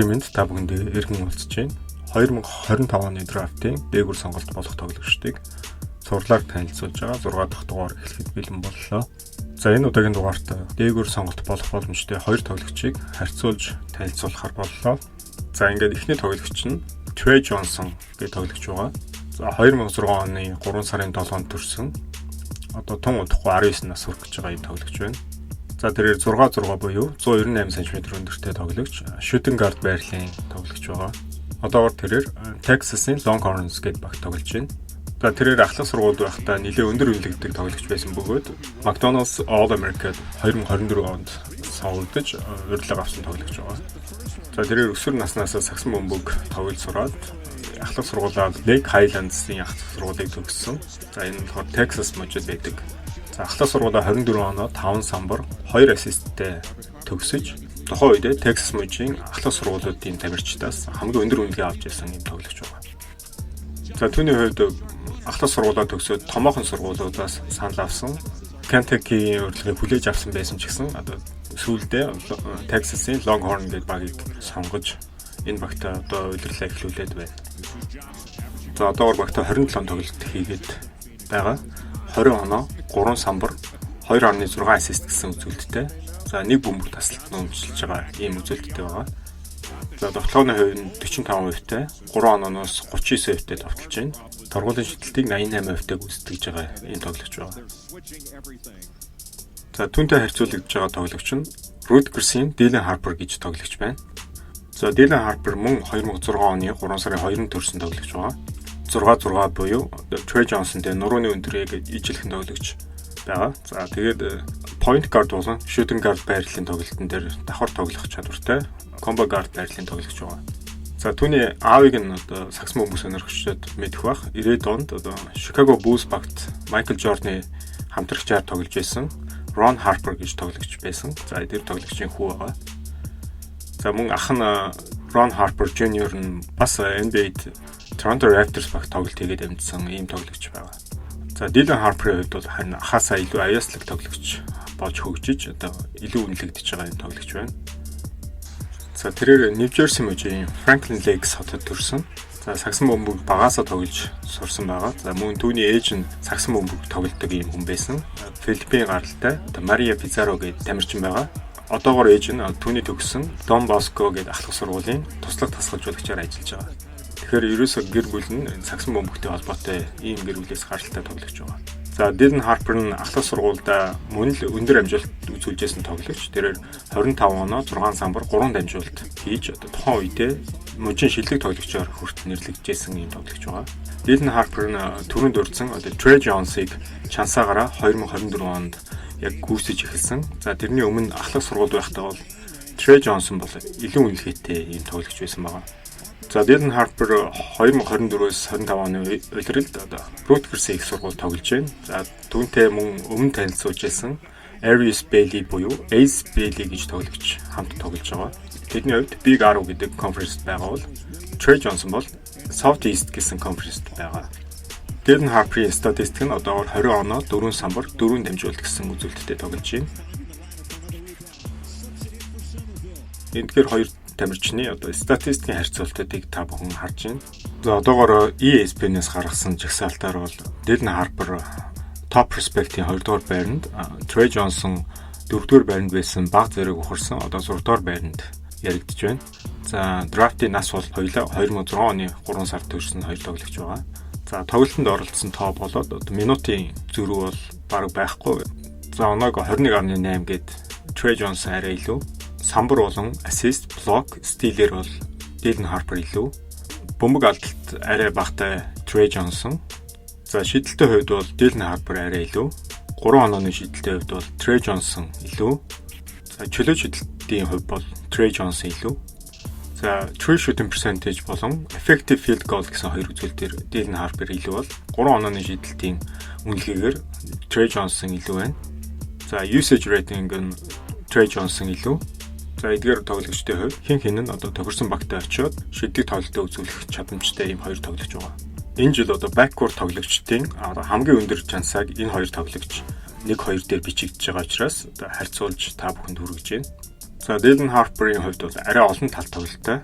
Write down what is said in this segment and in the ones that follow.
Өдрийн мэнд, та бүхэндээ эргэн уулзаж байна. 2025 оны драфтын дээгүүр сонголт болох тоглогчдыг цувралаар танилцуулж байгаа 6 дахь дугаар эхлэхэд бэлэн боллоо. За, энэ удаагийн дугаарт дээгүүр сонголт болох боломжтой хоёр тоглогчийг харьцуулж танилцуулахар боллоо. За, ингээд эхний тоглогч нь Trey Johnson гэх тоглогч байгаа. За, 2006 оны 3 сарын 7-нд төрсөн. Одоо тун удахгүй 19 нас хүрэх гэж байгаа юм тоглогч байна. За, тэрээр 6 6 буюу 198 см өндөртэй тоглогч, shooting guard байрлалын тоглогч байгаа. Одоогор тэрээр Texas-ын Longhorns гээд багт тоглож байна. За, тэрээр ахлах сургуульд байхдаа нэлээд өндөр үнэлэгддэг тоглогч байсан бөгөөд McDonald's All-America 2024 онд сонгогдож урилга авсан тоглогч байгаа. За, тэрээр өсвөр наснаас сагсан бөмбөг тоглож сураад ахлах сургуулаа Lake Highlands-ын ахлах сургуулийг төгссөн. За, энэ нь болохоор Texas мужид байдаг. За, ахлах сургуулаа 24 оноо 5 самбар, 2 ассисттэй төгсөж, тухайн үедээ Texas мужийн ахлах сургуулиудын тамирчдаас хамгийн өндөр үнэлгээ авч ирсэн юм тоглогч байгаа. За, түүний хувьд ахлах сургуулаа төгсөөд томоохон сургуулиудаас санал авсан. Kentucky-ийн урилгыг хүлээж авсан байсан ч гэсэн одоо сүүлдээ Texas-ын Longhorn гэдэг багийг сонгож энэ багтаа одоо улирлаа эхлүүлээд байна. За, одоогор багтаа 27 тоглолт хийгээд байгаа. 20 оноо, 3 самбар, 2.6 ассист гэсэн үзүүлэлттэй. За, нэг бөмбөг тасалт нь өмчлөж байгаа ийм үзүүлэлттэй байгаа. За, довтлооны хувь нь 45% тай, 3 ононоос 39% тай довтолж байна. Торгуулийн шидэлтийг 88% тай гүйцэтгэж байгаа ийм тоглогч байгаа. За, түүнтэй харьцуулагдж байгаа тоглогч нь Rutgers-ийн Dylan Harper гэж тоглогч байна. За, Dylan Harper мөн 2006 оны 3 сарын 2-нд төрсэн тоглогч байгаа. 6 6 буюу Trey Johnson-тэй нурууны өндрийг ижилхэн тоглогч байгаа. За, тэгээд point guard болон shooting guard байрлалын тоглолтын дээр давхар тоглох чадвартай combo guard байрлалын тоглогч байгаа. За, түүний аавыг нь одоо сагсан бөмбөг сонирхогчдод мэдэх бах. 90-ад онд одоо Chicago Bulls багт Michael Jordan-ы хамтрагчаар тоглож байсан Ron Harper гэж тоглогч байсан. За, тэр тоглогчийн хүү байгаа. За, мөн ах нь Ron Harper Jr. нь бас NBA-д Toronto Raptors багт тоглолт хийгээд амжсан ийм тоглогч байгаа. За, Dylan Harper-ийн хувьд бол харин ахаасаа илүү аяаслаг тоглогч болж хөгжиж, одоо илүү үнэлэгдэж байгаа юм тоглогч байна. За, тэрээр New Jersey мужийн Franklin Lakes хотод төрсөн. За, сагсан бөмбөг багаасаа тоглож сурсан байгаа. За, мөн түүний ээж нь сагсан бөмбөг тоглодог ийм хүн байсан. Филиппин гаралтай одоо Мария Пизаро гэдэг тамирчин байгаа. Одоогор ээж нь түүний төгссөн Don Bosco гэдэг ахлах сургуулийн туслах дасгалжуулагчаар ажиллаж байгаа. Тэгэхээр ерөөсөө гэр бүл нь сагсан бөмбөгтэй холбоотой ийм гэр бүлээс гаралтай тоглогч байгаа. За, Dylan Harper нь ахлах сургуульда мөн л өндөр амжилт үзүүлж байсан тоглогч. Тэрээр 25 оноо, 6 самбар, 3 дамжуулалт хийж, одоо тухайн үедээ мужийн шилдэг тоглогчоор хүртэл нэрлэгдэжсэн ийм тоглогч байгаа. Dylan Harper нь түрүүнд дурдсан одоо Trey Jones-ыг чансаагаараа 2024 онд яг гүйцэж эхэлсэн. За, тэрний өмнө ахлах сургуульд байхдаа бол Trey Johnson бол илүү үнэлгээтэй ийм тоглогч байсан байгаа. За, Dylan Harper 2024-өөс 25 оны улиралд одоо Rutgers-ийн их сургууль тоглож байна. За, түүнтэй мөн өмнө танилцуулж байсан Airious Bailey буюу Ace Bailey гэж тоглогч хамт тоглож байгаа. Тэдний хувьд Big 10 гэдэг конференцд байгаа бол Trey Johnson бол South East гэсэн конференцд байгаа. Dylan Harper-ийн статистик нь одоогор 20 оноо, 4 самбар, 4 дамжуулалт гэсэн үзүүлэлттэй тоглож байна. Эндгээр хоёр тамирчны одоо статистикийн харьцуултуудыг та бүхэн харж байна. За, одоогоор ESPN-ээс гаргасан жагсаалтаар бол Dylan Harper top prospect-ийн 2 дугаар байранд, Trey Johnson 4 дугаар байранд байсан, баг зэрэг ухарсан, одоо 6 дугаар байранд яригдж байна. За, драфтын нас бол хоёулаа 2006 оны 3 сард төрсэн хоёр тоглогч байгаа. За, тоглолтод оролцсон тоо болоод одоо минутын зөрүү бол бараг байхгүй. За, оноог 21.8 гээд Trey Johnson арай илүү. Самбар болон assist, block, steal-ээр бол Dylan Harper илүү. Бөмбөг алдалт арай багатай Trey Johnson. За, шидэлтийн хувьд бол Dylan Harper арай илүү. 3 онооны шидэлтийн хувьд бол Trey Johnson илүү. За, чөлөө шидэлтийн хувьд бол Trey Johnson илүү. За, true shooting percentage болон effective field goal гэсэн хоёр үзүүлэлтээр Dylan Harper илүү бол 3 онооны шидэлтийн үнэлгээгээр Trey Johnson илүү байна. За, usage rating нь Trey Johnson илүү. За, эдгээр тоглогчдын хувьд хэн хэн нь одоо тохирсон багтаа очиод шилдэг тоглолтоо үзүүлэх чадамжтай ийм хоёр тоглогч байгаа. Энэ жил одоо backcourt тоглогчдын одоо хамгийн өндөр чансааг энэ хоёр тоглогч 1 2 дээр бичигдэж байгаа учраас одоо харьцуулж та бүхэнд хүргэж байна. За, Dylan Harper-ийн хувьд бол арай олон тал тоглолттой.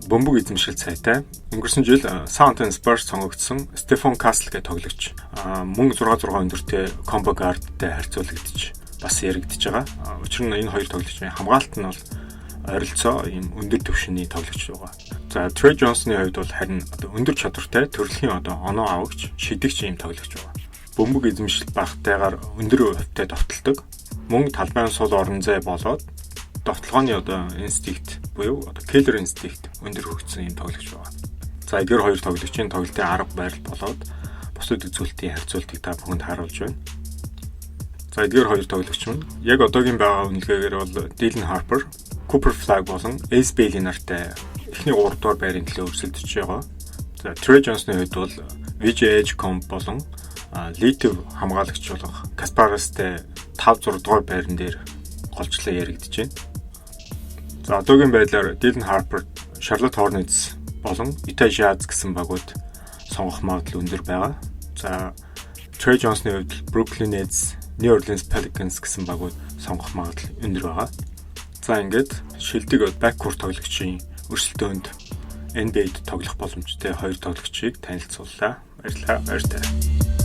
Бөмбөг эзэмшил сайтай. Өнгөрсөн жил San Antonio Spurs сонгогдсон Stephon Castle гэх тоглогч мөн 6 6 өндөртэй combo guard-тай харьцуулагдаж бас яригдж байгаа. Учир нь энэ хоёр тоглогчийн хамгаалалт нь бол ойролцоо ийм өндөр түвшний тоглогч байгаа. За, Tre Jones-ны хувьд бол харин одоо өндөр чадвартай төрөлхийн одоо оноо авагч, шидэгч ийм тоглогч байгаа. Бөмбөг эзэмшил багтайгаар өндөр хувьтай довтолдог. Мөн талбайн сул орон зай болоод довтолгооны одоо инстинкт буюу одоо killer instinct өндөр хөгжсөн юм тоглогч байгаа. За, эдгээр хоёр тоглогчийн тоглолтын арга барил болоод бусад үзүүлэлтийн харьцуултыг та бүхэнд харуулж байна. За, эдгээр хоёр тоглогч нь яг одоогийн байгаа үнэлгээгээр бол Dylan Harper, Cooper Flagg болон Ace Bailey нартай эхний 3 дугаар байрын төлөө өрсөлдөж байгаа. За, Tre Jones-ны хувьд бол VJ Edgecombe болон Литв хамгаалагч болох Каспарастай 5 6 дугаар байран дээр голжлоо яригдж байна. За, одоогийн байдлаар Dylan Harper Charlotte Hornets болон Utah Jazz гэсэн багууд сонгох магадлал өндөр байгаа. За, Tre Jones-ны хувьд Brooklyn Nets, New Orleans Pelicans гэсэн багууд сонгох магадлал өндөр байгаа. За, ингээд шилдэг backcourt тоглогчийн өрсөлдөөнд NBA-д тоглох боломжтой хоёр тоглогчийг танилцууллаа. Баярлалаа. Баяртай.